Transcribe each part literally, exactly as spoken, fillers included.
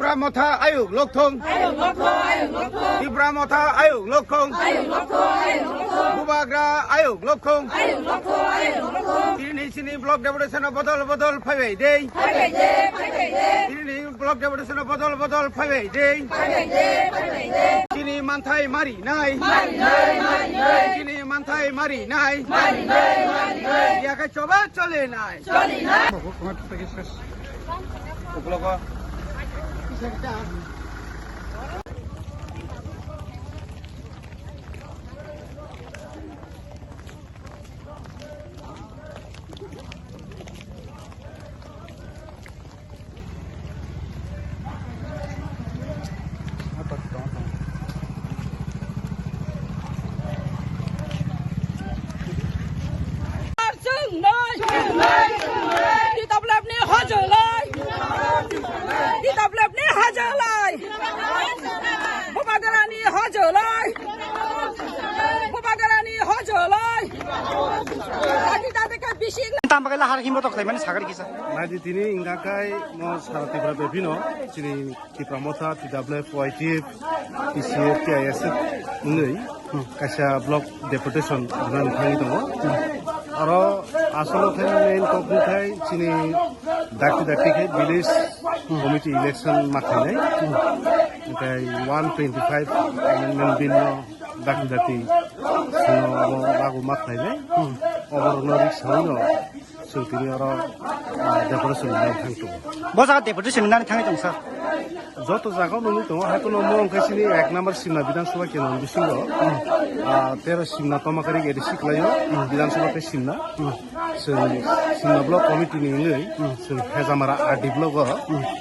Tipra Motha ayuk lokthong. Ayuk lokthong, ayuk lokthong. Tipra Motha ayuk lokthong. Ayuk lokthong, ayuk lokthong. Bubagra ayuk lokthong. Ayuk lokthong, ayuk lokthong. Tini sini block deputation o bodol bodol phaibai dei. Phaibai dei, phaibai dei. Tini block deputation o bodol bodol phaibai dei. Phaibai dei, phaibai dei. Tini manthai mari nai. Mari nai, mari nai. Tini manthai mari nai. Mari nai, mari nai. Yakai choba chole nai. Chole nai. Uklogo. Chwngnai. T W F ni hojolai. T W F ni hojolai. Bubagrani hojolai. Bubagrani hojolai. Jati jati khe bising. Tamo khe lahar himbo tok khlaimani sagri kisa. Naidi tini ingkha khai mo sara Tripura bebhino chini Tipra Motha, T W F, Y T F, T C F, T I S F wngwi kaisa block deputation rwnani thangwi tongo. Aro asolo khe main kok wngkha chini dakti dakti khe village committee election ma khlainai. Hwnkhe one twenty-five amendment bill no dakti dakti sino abo lagu ma khlainai. Oborokno rik saui no chwng tini oro, ah, deputation rwnani thang tongo. Bo jaga deputation rwnani thangwi tongo, sir? Joto jaga nungwi tongo, hai kheno mo wngkha chini ek number Simna Bidhan Sabha kendro ni bisingo, ah, tero Simna Tomakari A D C kwlaio, Bidhan Sabha tei Simna. Chwng Simna block committee ni wngwi chwng Hejamara R D block o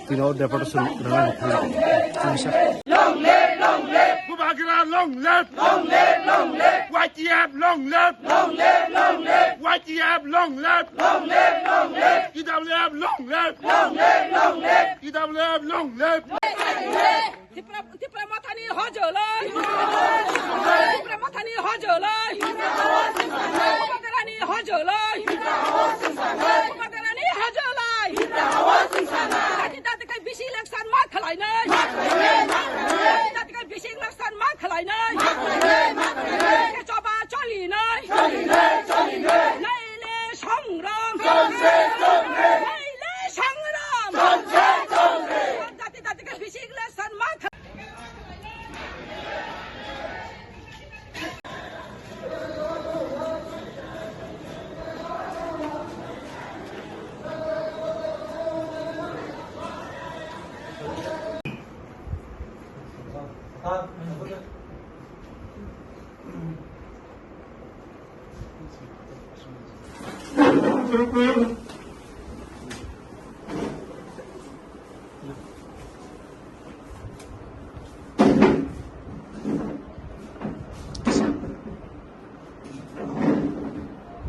tini o deputation rwnani thang tongo. Long live, long live. Bubagra long live. Long live, long live. Y T F long live. Long live, long live. Y T F long live. Long live, long live. T W F long live. Long live, long live. T W F long live. Tipra, Tipra Mothani hojolai. Tipra Mothani hojolai. Bubagrani hojolai. Bubagrani hojolai. Dati dati kai bisi election ma khlainai. Dati dati kai bisi election ma khlainai. Choba cholinai. Naile songram. Naile songram. Dati dati kai bisi election ma khlainai.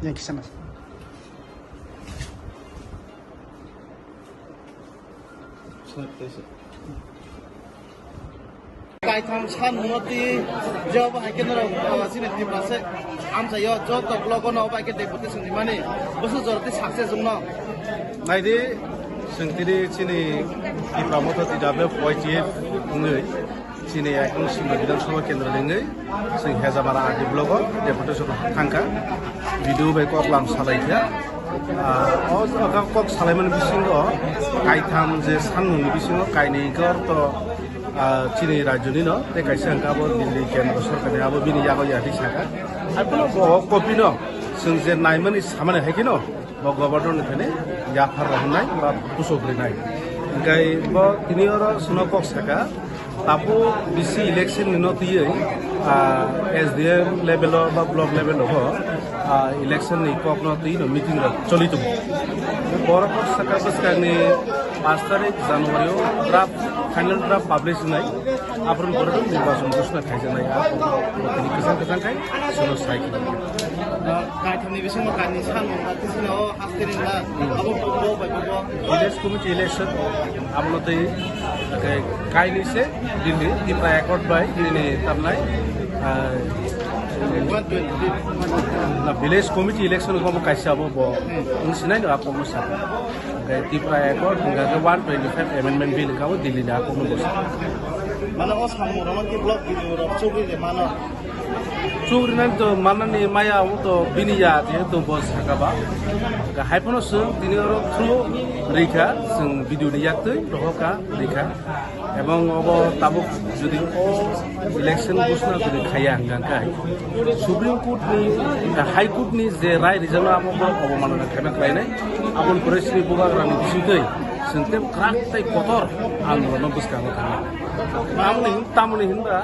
Yang kisa mas. Kaitham san moti job hai khe norok, ah, chini Tiprasa amchaio joto block o no bai khe deputation rimani bwswk jora tei success wngno. Naidi, chwng tini chini Tipra Motha T W F Y T F wngwi chini ekdom Simna Bidhan Sabha kendro ni wngwi chwng Hejamara R D block o deputation thangkha. B D O bai kok lam salai kha. Ah, o, o kok salaimani bisingo kaitham je sanmungni bisingo kainwi hwnkhe ortho, ah, chini rajyoni no tei kaisa hwnkhe abo Delhi kendro sorkarni abo bini yago yati saka. Hai phano bo o copy no chwng je naimani samani hai kheno bo governor ni thani yaphar rohornai ba pusok rinai. Hwnkhe bo tini oro chwngno kok saka, tabuk bisi election ni no twiwi, ah, S D M level o ba block level o bo, ah, election ni kok no twi no meeting rok choli tongo. Borok kok saka bwskang ni paanch tarik January o draft, final draft publish wngnai, aphuru borok nirbachon ghosna khaijaknai. Tini kwchang kwchang khai chwngno sai khe. Kaitham ni bisingo kainwi san mung ba tisino Abo bo, bo, bo, bo. Village committee election, abono tei, eh, kainwi se, bini Tipra Accord bai, bini tamnai, ah, na village committee election ko bo kaisa abo bo, wng sinai no ako mo sa. Tipra Accord hingkha khe one twenty five amendment bill hingkha bo Delhi ni a kokno bwsa. Mane o samung rok ki block video rok chugri de mano. Chugri nani to manani maya o to bini ya je to bo saka ba. Hingkha hai phano chwng tini oro through rikha, chwng video ni yak twi rohor kha rikha. Ebong obo tabuk jodi o election ghosna jodi khaiya hingkha khe Supreme Court ni, High Court ni je rai rijano amo borok obomanana khaina khlainai, aboni pore chini bubagrani bisingtwi chwng tei kwrak tei kotor andolonno bwskango thangna. Tamoni hin-, tamoni hinba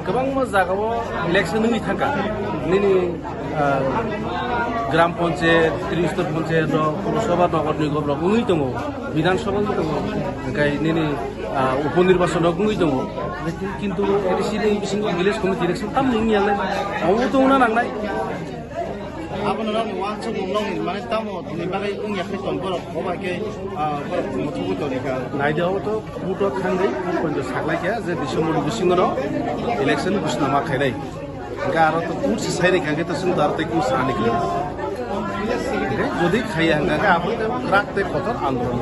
kwbangma jagao election wngwi thangkha. Nini, ah, Gram Panchayat, Tristor Panchayat rok, Purosabha, Nogor Nigom rok wngwi tongo, Bidhan Sabha wngwi tongo, hingkhe nini, ah, Upo Nirbachon rok wngwi tongo. Kintu A D C ni bisingo village committee election tamni wngya le, obo to wngna nangnai. Abono nokni uansukmung nokni mane tamo ni bagwi wngya khe tong borok, bo bai khe, ah, borok muthubui tongwi kha. Naidi obo to vote o thangwi, vote poito saklai kha je December ni bisingo no election ghosna ma khainai. Hingkhe aro to vote se sai rikha, hingkhe to chwng to aro tei kung sani khe. Hingkhe jodi khaiya hingkha khe abo khe kwrak tei kotor andolon.